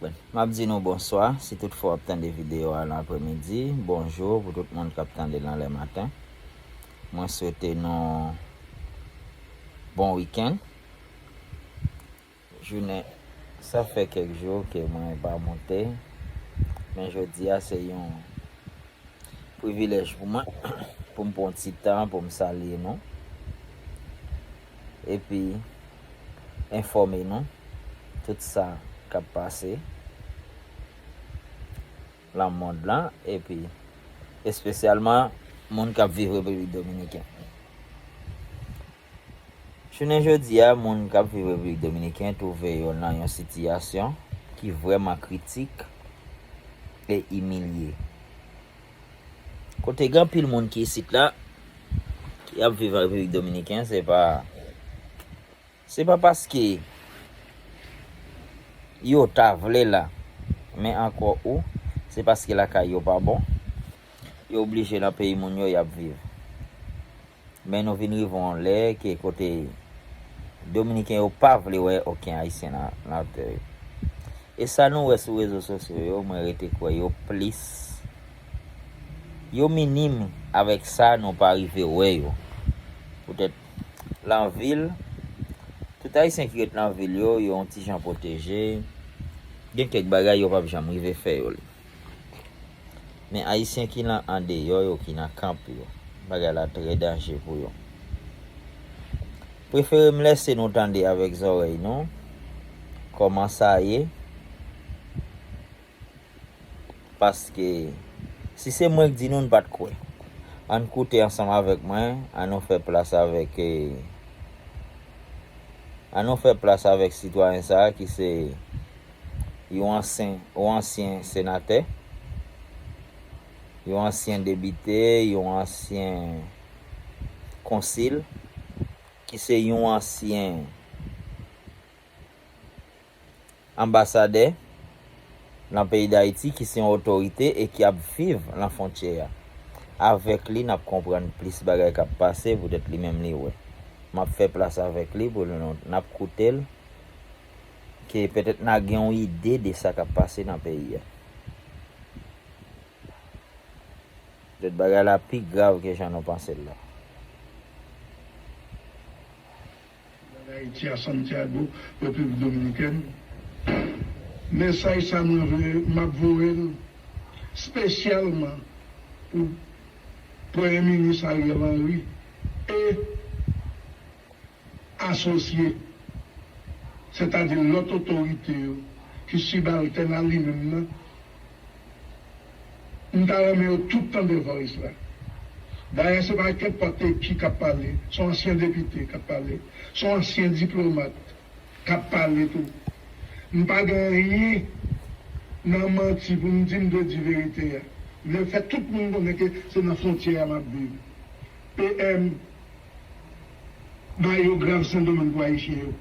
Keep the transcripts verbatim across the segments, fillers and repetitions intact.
M ap di nou bonswa, si tout fwa w ap tande videyo a nan apremidi, bonjou pou tout moun k ap tande l nan lè maten. Mwen swete nou bon wikenn. Jounen, sa fè kèk jou ke mwen pa monte, men jodi a se yon privilèj pou mwen pou m pran yon ti tan pou m salye nou epi enfòme nou tout sa k ap pase nan mond lan epi espesyalman moun k ap viv Repiblik Dominiken. Jounen jodi a, moun k ap viv Repiblik Dominiken twouve yo nan yon sitiyasyon ki vrèman kritik e imilye. Kote gen anpil moun ki isit la, ki ap viv Repiblik Dominiken, se pa, se pa paske yo ta vle la, men ankò ou, se paske lakay yo pa bon, yo oblije nan peyi moun yo y ap viv. Men nou vin rive yon lè ke kote Dominiken yo pa vle wè okenn Ayisyen nan, nan tè yo. E sa nou wè sou rezo sosyo yo, mwen rete kwè yo plis, yo minim avèk sa nou pa rive wè yo. Poutèt lan vil, tout Ayisyen ki ret lan vil yo, yo yon ti jan pwoteje. Gen kèk bagay yo p ap janm rive fè yo li. Men Ayisyen ki nan andeyò yo, ki nan kanpe yo, bagay la trè danje pou yo. Prefere m lèse nou tande avèk zòrèy nou kòman sa ye, paske si se mwen k di nou, n pa t kwè. Ann koute ansanm avèk mwen, ann nou fè plas avèk, eh, ann nou fè plas avèk sitwayen sa a ki se yon ansyen, yon ansyen senatè, yon ansyen depite, yon ansyen konsil, ki se yon ansyen anbasadè nan peyi Dayiti, ki se yon otorite e ki ap viv nan fwontyè a. Avèk li, n ap konprann plis bagay k ap pase, poutèt li menm li wè. M ap fè plas avèk li pou nou, n ap koute l, ke petèt n a gen yon ide de sa k ap pase nan peyi a. Petèt bagay la pi grav ke jan nou panse l la. Dayiti a Santiago, Repiblik Dominikèn. Mesaj sa mwen vle, m ap voye l espesyalman pou Premye Minis Ariel Henry e asosye, sètadi lòt otorite yo ki sibaltèn a li menm nan, m ta renmen yo tout tande voice la. Dayè, se pa kenpòt ki k ap pale, se yon ansyen depite k ap pale, se yon ansyen diplomat k ap pale tou. M pa gen anyen nan manti pou m di, m dwe di verite a. M vle fè tout moun konnen ke se nan fwontyè a m ap viv. P M, ba yo grav Sendomeng pou Ayisyen yo.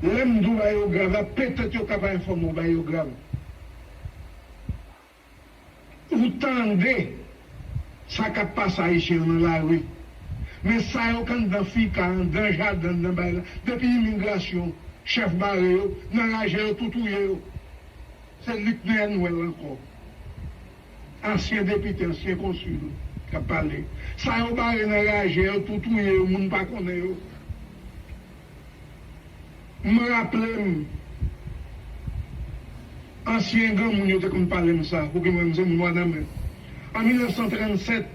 Lè m di w ba yo grav la, petèt yo ka pa enfòme w ba yo grav. Ou tande sa k ap pase Ayisyen yo nan lari. Men sa yo k anndan fika, anndan jaden, anndan bay la, depi imigrasyon, chèf bare yo, nan raje yo tou touye yo. Se Luckner Noël ankò. Ansyen depite, ansyen konsil k ap pale. Sa yo bare nan raje yo tou touye yo, moun pa konnen yo. M raple m, ansyen granmoun yo te konn pale m sa, pou ki mwen, m se moun Wanament. An mil nèf san tranntsèt,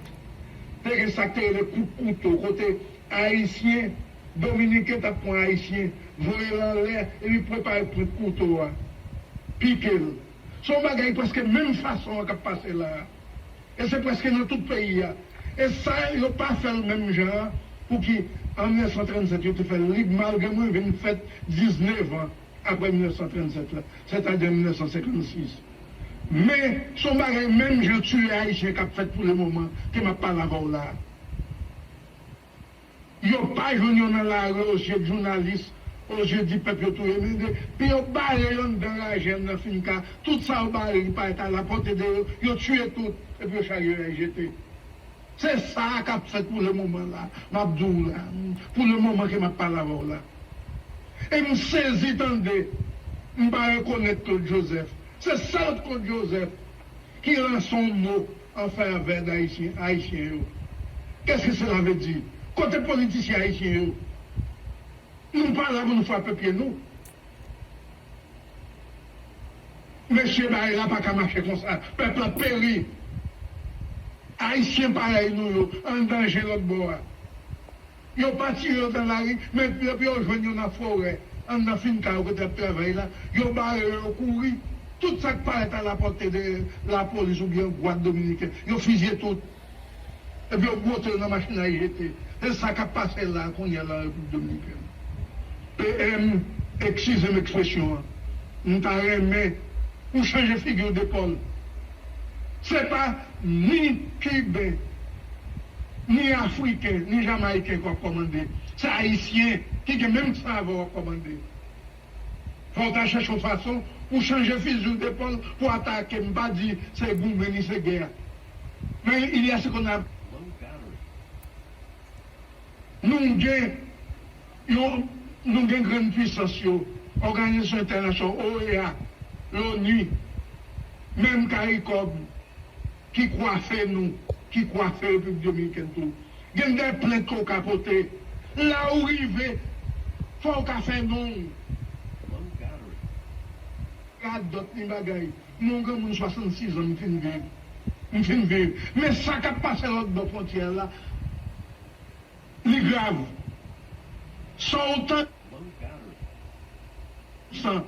te gen sa k te rele kout kouto, kote Ayisyen, Dominiken t ap pran Ayisyen, voye l anlè, epi prepare kout kouto a, pike l. Se yon bagay prèske menm fason an k ap pase la a. E se prèske nan tout peyi a. E sa, yo pa fè l menm jan an, pou ki an mil nèf san tranntsèt, yo te fè l lib, malgre mwen vin fèt diznèf an apre mil nèf san tranntsèt la, sètadi an mil nèf san senkannsis. Men, se yon bagay menm jan tiye Ayisyen k ap fèt pou lemoman ke m ap pale avè w la a. Yo pa jwenn yo nan lari, o zye jounalis, o zye di pèp yo touye. Men depi yo bare yo anndan raje, anndan finka, tout sa yo bare ki parèt a la pòte de yo, yo tiye tout, epi yo charye yo al jete. Se sa k ap fèt pou lemoman la, m ap di w la, pou lemoman ke m ap pale avè w la. E m sezi tande M pa rekonèt Claude Joseph. Se sèl Claude Joseph ki lanse yon mo an favè d Ayisyen, Ayisyen yo. Qu'est-ce que cela veut dire? Kote politisyen ayisyen yo? Nou pa la pou nou frape pye nou. Mesye, bagay la pa ka mache konsa. Pèp la ap peri. Ayisyen parèy nou yo an danje lòt bò a. Yo pa tire yo nan lari, men depi yo jwenn yo nan forè, anndan fin kay yo kote y ap travay la, yo bare yo, yo kouri. Tout sa k parèt a la pòte de lapolis oubyen gwad dominiken, yo fizye tout. Epi yo bwote yo nan machin a jete. Se sa k ap pase la kounye a nan Repiblik Dominikèn. P M, eskize m ekspresyon an, m ta renmen ou chanje figi w de Paul. Se pa ni Kiben, ni Afriken, ni Jamayiken k w ap kòmande. Se Ayisyen ki gen menm san avè w ap kòmande. Fò w ta chèche yon fason pou chanje fizi w de Paul pou atake m. Pa di se goumen ni se gè. Men il y a ce qu'on a. Nou gen yon, nou gen grann pwisans yo, òganizasyon entènasyonal, O E A, Loni, menm Karikòm, ki kwafe nou, ki kwafe Repiblik Dominikèn tou. Gen de plent ke w ka pote. La ou rive, fò w ka fè non w. Radòt ni bagay. Mwen yon granmoun swasannsis an, m fin viv. M fin viv. Men sa k ap pase lòt bò fwontyè a la, li grav. Sa w tande san,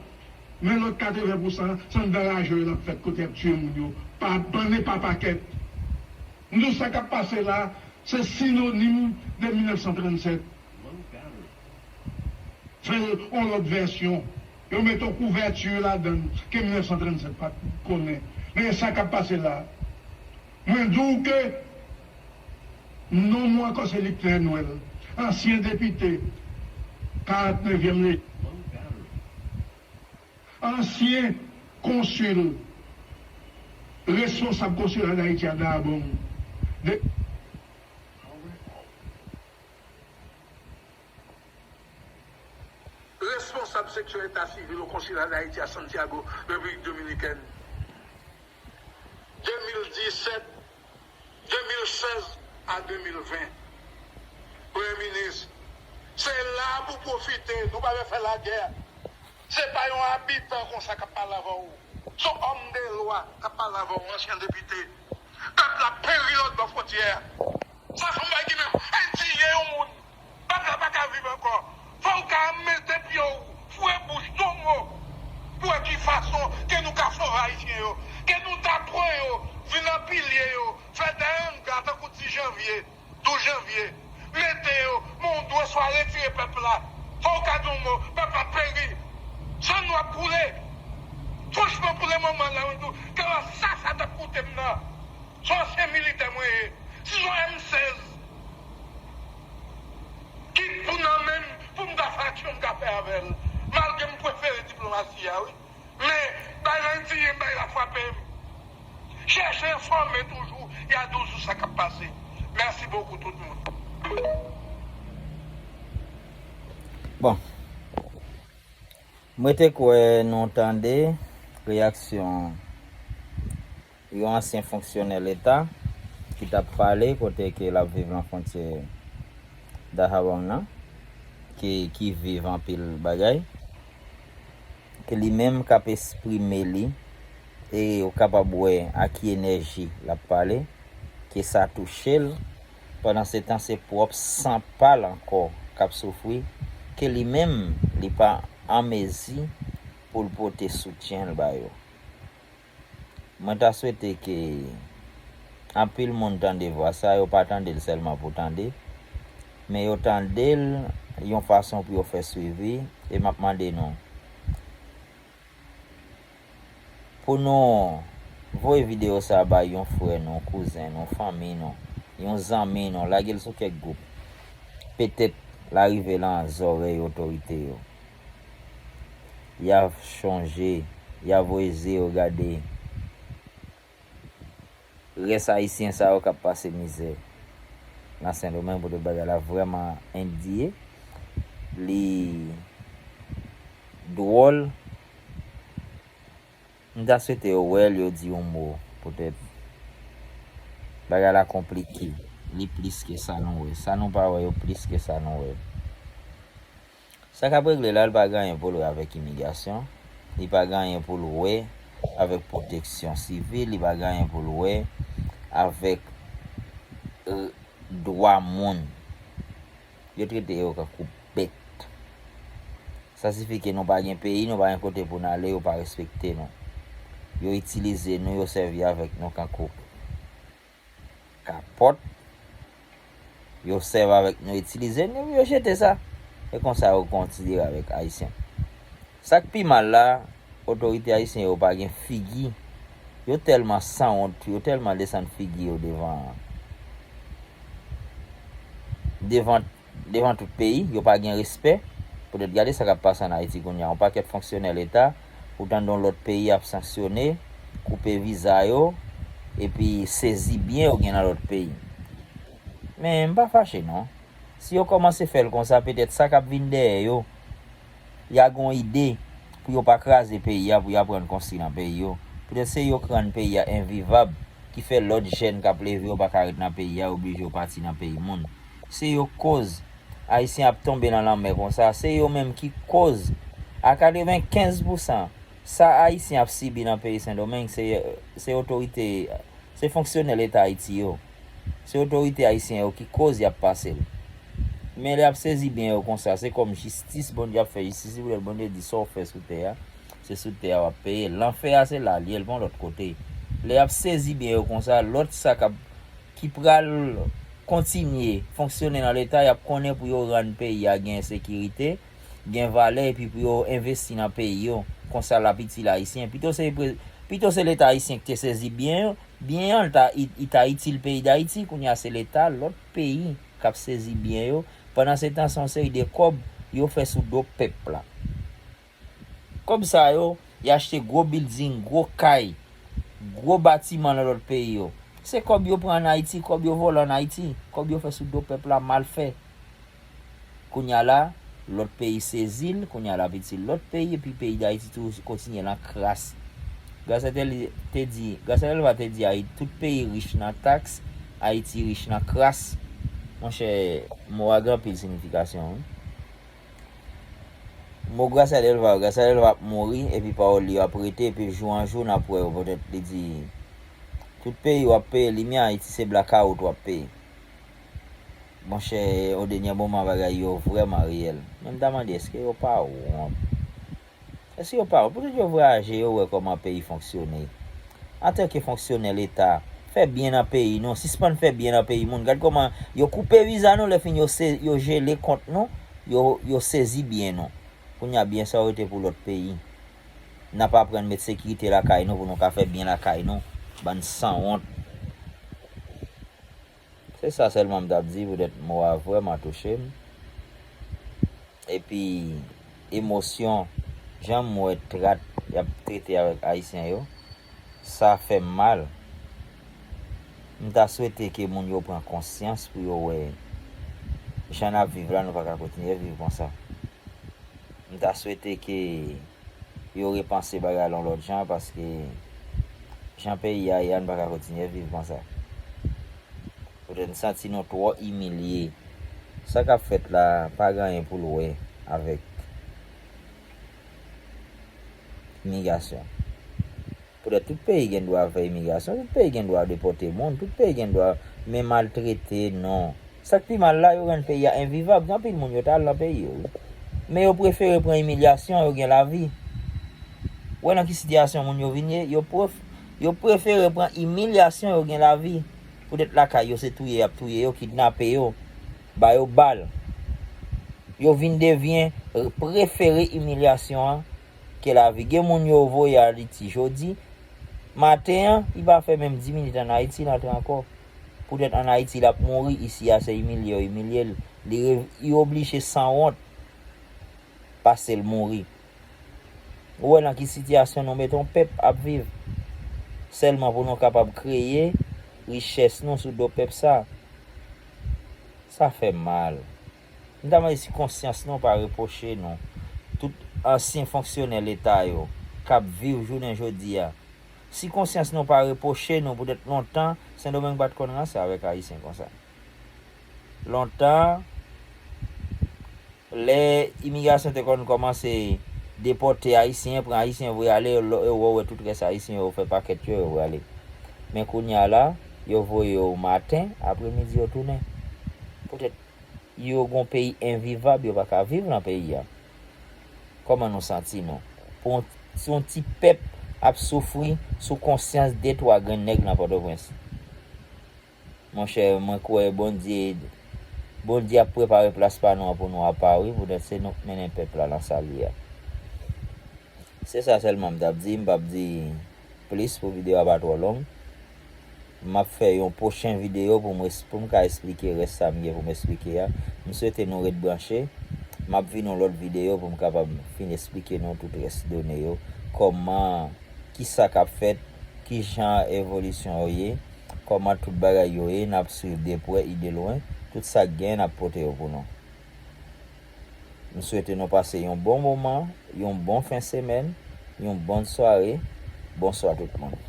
men lòt katreven pousan, se anndan raje yo l ap fèt, kote y ap tiye moun yo, pa bann e pa pakèt. M di w sa k ap pase la, se sinonim de mil nèf san trannsèt. Fè l yon lòt vèsyon. Yo mete yon kouvèti ladan l ke mil nèf san trannsèt pa t konnen. Men sa k ap pase la. Mwen di w ke non mwen ankò se Lipten Nwèl, ansyen depite karant nevyèm rejyon, ansyen konsil, responsab konsila Dayiti a Dayabong, de, responsab seksyon eta sivil o konsila Dayiti a Santiago, Repiblik Dominikèn, de mil disèt, de mil sèz a de mil ven. Premye minis, se la pou pwofite, nou pa vle fè lagè. Se pa yon abitan konsa k ap pale avè w. Se yon òm de lwa k ap pale avè w, ansyen depite. Pèp la peri lòt bò fwontyè a. Sa se yon bagay ki menm endiye yon moun. Pèp la pa ka viv ankò. Fò w ka mete pye w, foure bouch, di yon mo pou wè ki fason ke nou ka sove Ayisyen yo, ke nou ta pran yo, vin anpile yo, fè de anga tankou dis janvye, douz janvye, mete yo, men w dwe swa retire pèp la. Fò w ka di yon mo, pèp la peri. San nou ap koule. Franchman, pou le moman la, mwen di w, ke lè sa sa t ap koute m nan, se yon ansyen militè mwen ye. Si se yon M sèz ki pou nan men m, pou m ta fè aksyon, m ka fè avè l. Malgre m prefere diplomasi a, wi. Men, bay la endiye m, bay la frape m. Chèche enfòme toujou, y a toujou sa k ap pase. Mèsi bokou tout moun. Bon. Mwen te kwè nou tande reyaksyon yon ansyen fonksyonè leta ki t ap pale kote ke l ap viv nan fwontyè Dajabong nan, ki, ki viv anpil bagay, ke li menm k ap esprime li, e ou kapab wè a ki enèji l ap pale, ke sa touche l, pandansetan se pwòp san pa l ankò k ap soufri, ke li menm li pa an mezi pou l pote soutyen l ba yo. Mwen ta swete ke anpil moun tande vwa sa, yo pa tande l sèlman pou tande, men yo tande l yon fason pou yo fè swivi, e m ap mande nou pou nou voye videyo sa bay yon frè nou, kouzen nou, fanmi nou, yon zanmi nou, lage l sou kèk gwoup. Petèt l a rive lan zòrèy otorite yo. Y a chonje, y a voye zye yo gade rès ayisyen sa yo k ap pase mizè nan Sendomeng, pou tout bagay la vrèman endiye. Li dwòl, M ta swete yo wè l, yo di yon mo. Poutèt bagay la konplike. Li plis ke sa nou wè. Sa nou pa wè yo plis ke sa nou wè. Sa k ap regle la, li pa gen anyen pou l wè avèk imigrasyon. Li pa gen anyen pou l wè avèk pwoteksyon sivil. Li pa gen anyen pou l wè avèk, euh, dwa moun. Yo trete yo kankou bèt. Sa sifi ke nou pa gen peyi, nou pa gen kote pou n ale, yo pa respekte nou. Yo itilize nou, yo sèvi avèk nou kankou kapòt. Yo sèvi avèk nou, itilize nou, yo jete sa. E konsa yo konsidere avèk Ayisyen. Sa k pi mal la, otorite ayisyen yo pa gen figi. Yo tèlman sanwont, yo tèlman desann figi yo devan, devan, devan tout peyi, yo pa gen respè. Poutèt gade sa k ap pase ann Ayiti kounye a, yon pakèt fonksyonè leta, ou tande yon lòt peyi ap sanksyone, koupe viza yo, epi sezi byen yo gen nan lòt peyi. Men m pa fache non. Si yo kòmanse fè l konsa, petèt sa k ap vin dèyè yo, y a gen yon ide pou yo pa kraze peyi a, pou y aprann konstwi nan peyi yo. Petèt se yo k rann peyi a envivab, ki fè lòt jèn k ap leve yo pa ka ret nan peyi a, yo oblije yo pati nan peyi moun. Se yo k koz Ayisyen ap tonbe nan lanmè konsa. Se yo menm ki koz a katrevenkenz pousan sa Ayisyen ap sibi nan peyi Sendomeng, se, se otorite, se fonksyonè Leta Ayiti yo. Se otorite ayisyen yo ki koz y ap pase l. Men lè y ap sezi byen yo konsa, se kòm jistis, Bondye ap fè jistis li, poutèt Bondye di sa w fè sou tè a, se sou tè a w ap peye. Lanfè a se la l ye, l pa yon lòt kote. Lè y ap sezi byen yo konsa, lòt sa k ap, ki pral kontinye fonksyone nan Leta, y ap konnen pou yo rann peyi a gen sekirite, gen valè, epi pou yo envesti nan peyi yo. Konsa l ap itil Ayisyen. Pito se pre-, pito se Leta ayisyen ki te sezi byen yo, byen an, li ta, li, li ta itil peyi Dayiti. Kounye a se Leta lòt peyi k ap sezi byen yo. Pandansetan, se yon seri de kòb yo fè sou do pèp la. Kòb sa yo, y achte gwo bilding, gwo kay, gwo batiman nan lòt peyi yo. Se kòb yo pran ann Ayiti, kòb yo vòlè ann Ayiti, kòb yo fè sou do pèp la, mal fè. Kounye a la, lòt peyi sezi l, kounye a l ap itil lòt peyi, epi peyi Dayiti toujou kontinye nan kras. Grasya te li, te di, Grasya Delva te di Ayiti, tout peyi rich nan taks, Ayiti rich nan kras. Monchè, mo a gen anpil siyifikasyon, wi. Mo Grasya Delva, Grasya Delva ap mouri, epi pawòl li yo ap rete, epi jou an jou n ap wè yo, poutèt li di, tout peyi w ap peye limyè, Ayiti se blakawout w ap peye. Monchè, o dènye moman bagay yo vrèman reyèl. Men m ta mande, èske yo pa wont? Èske yo pa wont? Poutèt yo vwayaje, yo wè kòman peyi fonksyone. Antanke fonksyonè Leta, fè byen nan peyi nou, sispann fè byen nan peyi moun. Gad kòman yo koupe viza nou, lè fini yo se-, yo jele kont nou, yo, yo sezi byen nou. Kounye a byen sa yo rete pou lòt peyi. N ap aprann met sekirite lakay nou pou nou ka fè byen lakay nou. Bann sanwont. Se sa sèlman m t ap di, poutèt mo a vrèman touche m. Epi, emosyon, jan m wè trat y ap trete avèk Ayisyen yo, sa fè m mal. M ta swete ke moun yo pran konsyans pou yo wè jan n ap viv la, nou pa ka kontinye viv konsa. M ta swete ke yo repanse bagay la yon lòt jan, paske jan peyi a ye a, n pa ka kontinye viv konsa. Poutèt n santi nou twò imilye. Sa k ap fèt la pa gen anyen pou l wè avèk imigrasyon. Poutèt tout peyi gen dwa fè imigrasyon, tout peyi gen dwa depòte moun, tout peyi gen dwa, men maltrete, non. Sa k pi mal la, yo rann peyi a envivab. Gen anpil moun yo t al nan peyi yo, wi. Men yo prefere pran imilyasyon, yo gen lavi. Ou wè nan ki sitiyasyon moun yo vin ye? Yo pref-, yo prefere pran imilyasyon, yo gen lavi. Poutèt lakay yo, se touye y ap touye yo, kidnape yo, ba yo bal. Yo vin devyen, prefere imilyasyon an ke lavi. Gen moun yo voye Ayiti jodi, maten an, li pa fè menm dis minit ann Ayiti, l antre ankò. Poutèt ann Ayiti, l ap mouri, isi a, se imilye yo imilye l. Li re-, li oblije sanwont pase l mouri. Ou wè nan ki sitiyasyon nou mete yon pèp ap viv? Sèlman pou nou kapab kreye richès nou sou do pèp sa. Sa fè mal. M ta mande si konsyans nou pa repwoche nou. Tout ansyen fonksyonè Leta yo, k ap viv jounen jodi a. Si konsyans nou pa repwoche nou, poutèt lontan, Sendomeng pa t konn ranse avèk Ayisyen konsa. Lontan, lè imigrasyon te konn kòmanse depòte Ayisyen, pran Ayisyen voye ale, yo, yo wè tout rès Ayisyen yo fè pakèt yo, yo voye ale. Men kounye a la, yo voye yo maten, apremidi yo tounen. Poutèt yo gon peyi envivab, yo pa ka viv nan peyi a. Kòman nou santi nou? Pou yon, yon ti pèp ap soufri sou konsyans de twa grenn nèg nan Pòtoprens. Monchè, mwen kwè Bondye, Bondye ap prepare plas pa nou an pou nou apa wi, poutèt se nou k mennen pèp la nan sa l ye a. Se sa sèlman m t ap di, m p ap di plis pou videyo a pa twò long. M ap fè yon pwochen videyo pou m, pou m ka esplike rès sa m gen pou m esplike a. M swete nou ret branche. M ap vin yon lòt videyo pou m kapab fin esplike nou tout rès done yo. Kòman, kisa k ap fèt, kijan evolisyon yo ye, kòman tout bagay yo ye, n ap swiv de prè e de lwen. Tout sa k gen, n ap pote yo pou nou. M swete nou pase yon bon moman, yon bon fen semèn, yon bòn sware. Bonswa tout moun.